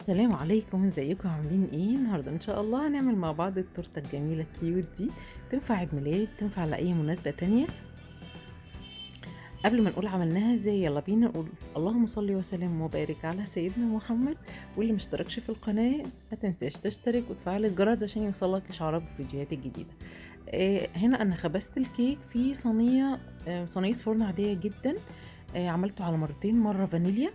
السلام عليكم، ازيكم؟ عاملين ايه؟ النهارده ان شاء الله هنعمل مع بعض التورتة الجميلة ال cute دي. تنفع عيد ميلاد، تنفع لاي مناسبة تانية. قبل ما نقول عملناها ازاي، يلا بينا نقول اللهم صل وسلم وبارك على سيدنا محمد. واللي مشتركش في القناة ما تنساش تشترك وتفعل الجرس عشان يوصلك اشعارات بالفيديوهات الجديدة. هنا انا خبزت الكيك في صينية، صينية فرن عادية جدا. عملته على مرتين، مرة فانيليا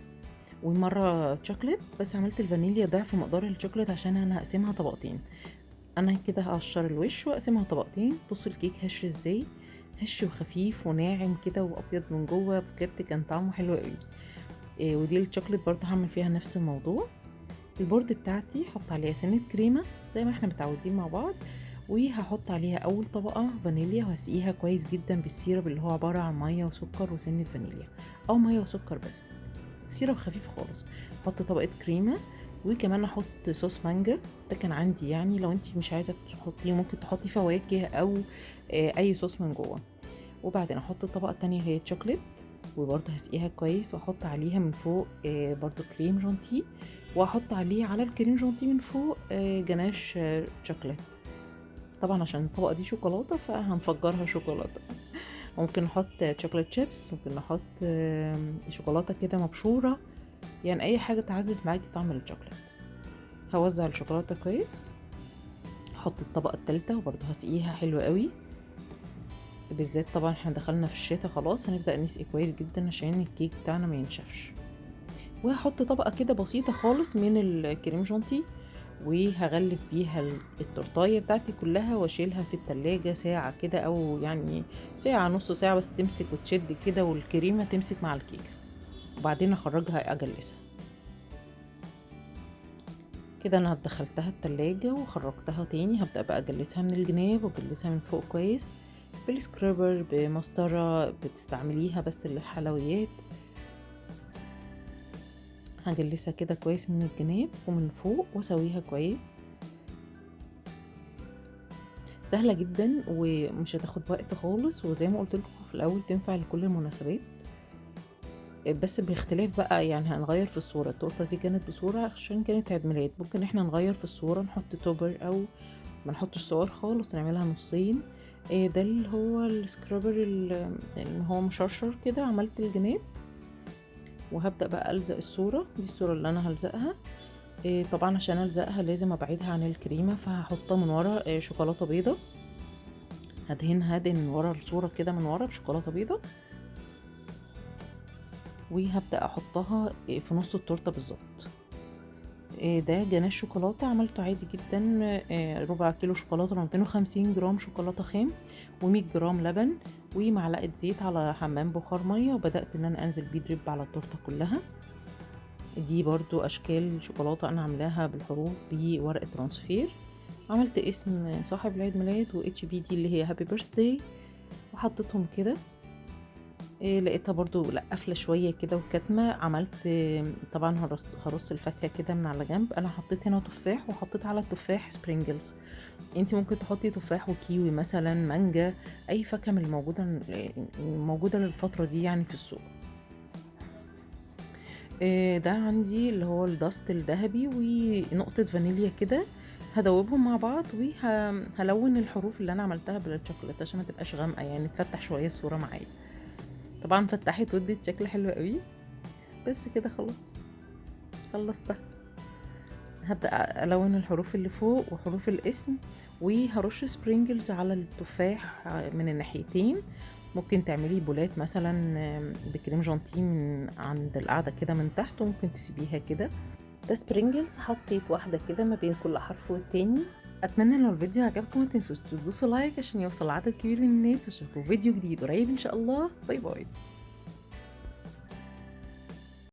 ومرة شوكليت، بس عملت الفانيليا ضعف مقدار الشوكليت عشان انا هقسمها طبقتين. انا كده هقشر الوش واقسمها طبقتين. بصوا الكيك هش ازاي، هش وخفيف وناعم كده وابيض من جوه، بجد كان طعمه حلو قوي. ودي الشوكليت برضه هعمل فيها نفس الموضوع. ال board بتاعتي هحط عليها سنة كريمة زي ما احنا متعودين مع بعض، وهحط عليها اول طبقه فانيليا وهسقيها كويس جدا بال syrup اللي هو عبارة عن مية وسكر وسنة فانيليا، او مية وسكر بس، syrup خفيف خالص. احط طبقه كريمة، وكمان احط صوص مانجا، ده كان عندي، يعني لو انتي مش عايزه تحطيه ممكن تحطي فواكه او اي صوص من جوه. وبعدين احط الطبقة التانية اللي هي شوكليت، وبرده هسقيها كويس، واحط عليها من فوق برده كريم جانتيه، واحط عليه على الكريم جانتيه من فوق جناش شوكليت. طبعا عشان الطبقة دي شوكولاتة فهنفجرها شوكولاتة. ممكن نحط chocolate chips، ممكن نحط شوكولاتة كده مبشوره، يعني اي حاجة تعزز معاكي طعم الشوكليت. هوزع الشوكولاتة كويس، احط الطبقة الثالثة وبرده هسقيها حلو قوي. بالذات طبعا احنا دخلنا في الشتاء خلاص، هنبدا نسقي كويس جدا عشان الكيك بتاعنا ما ينشفش. وهحط طبقه كده بسيطة خالص من الكريم جانتيه، وهغلف بيها التورتايه بتاعتي كلها، واشيلها في التلاجة ساعة كده، او يعني ساعة نص ساعة بس، تمسك وتشد كده والكريمة تمسك مع الكيكة، وبعدين اخرجها اجلسها كده. انا دخلتها التلاجة وخرجتها تاني، هبدأ بقى اجلسها من الجناب واجلسها من فوق كويس بال scraper، بمسطرة بتستعمليها بس للحلويات. هجلسها كده كويس من الجناب ومن فوق واسويها كويس. سهلة جدا ومش هتاخد وقت خالص، وزي ما قلت لكم في الاول تنفع لكل المناسبات، بس باختلاف بقى، يعني هنغير في الصورة. التورتة دي كانت بصورة عشان كانت عيد ميلاد، ممكن احنا نغير في الصورة، نحط topper او ما نحطش صور خالص، نعملها نصين. ده اللي هو ال scraper اللي هو مشرشر كده. عملت الجناب وهبدأ بقى ألزق الصورة دي، الصورة اللي أنا هلزقها. طبعا عشان ألزقها لازم أبعدها عن الكريمة، فهحطها من ورا شوكولاتة بيضة، هدهنها هدهن من ورا الصورة كده من ورا بشوكولاتة بيضة، وهبدأ أحطها في نص التورتة بالظبط. ده جناش شوكولاتة عملته عادي جدا، ربع كيلو شوكولاتة، 250 جرام شوكولاتة خام، و100 جرام لبن، ومعلقة زيت على حمام بخار مية، وبدأت ان انا انزل بيه drip على التورتة كلها. دي برضو اشكال شوكولاتة انا عاملاها بالحروف بورقة transfer. عملت اسم صاحب العيد ميلاد و HB دي اللي هي happy birthday، وحطيتهم كده. لقيتها برضو لا قافله شوية كده وكاتمه، عملت طبعا هرص الفاكهة كده من على جنب. انا حطيت هنا تفاح، وحطيت على التفاح sprinkles. انت ممكن تحطي تفاح وكيوي مثلا، مانجا، اي فاكهة من الموجودة للفترة دي يعني في السوق. ده عندي اللي هو ال dust الذهبي ونقطة فانيليا كده، هدوبهم مع بعض، وهلون الحروف اللي انا عملتها بالشوكولاته عشان ما تبقاش غامقه، يعني تفتح شوية الصورة معايا. طبعا فتحت وادت شكل حلو قوي. بس كده خلاص خلصتها. هبدأ ألون الحروف اللي فوق وحروف الاسم، وهرش sprinkles على التفاح من الناحيتين. ممكن تعملي بولات مثلا بكريم جانتيه من عند القاعدة كده من تحت، وممكن تسيبيها كده. ده sprinkles حطيت واحدة كده ما بين كل حرف والتاني. اتمنى لو الفيديو عجبكم ما تنسوش تدوسوا like عشان يوصل عدد كبير من الناس، واشوفكم فيديو جديد قريب ان شاء الله. bye bye.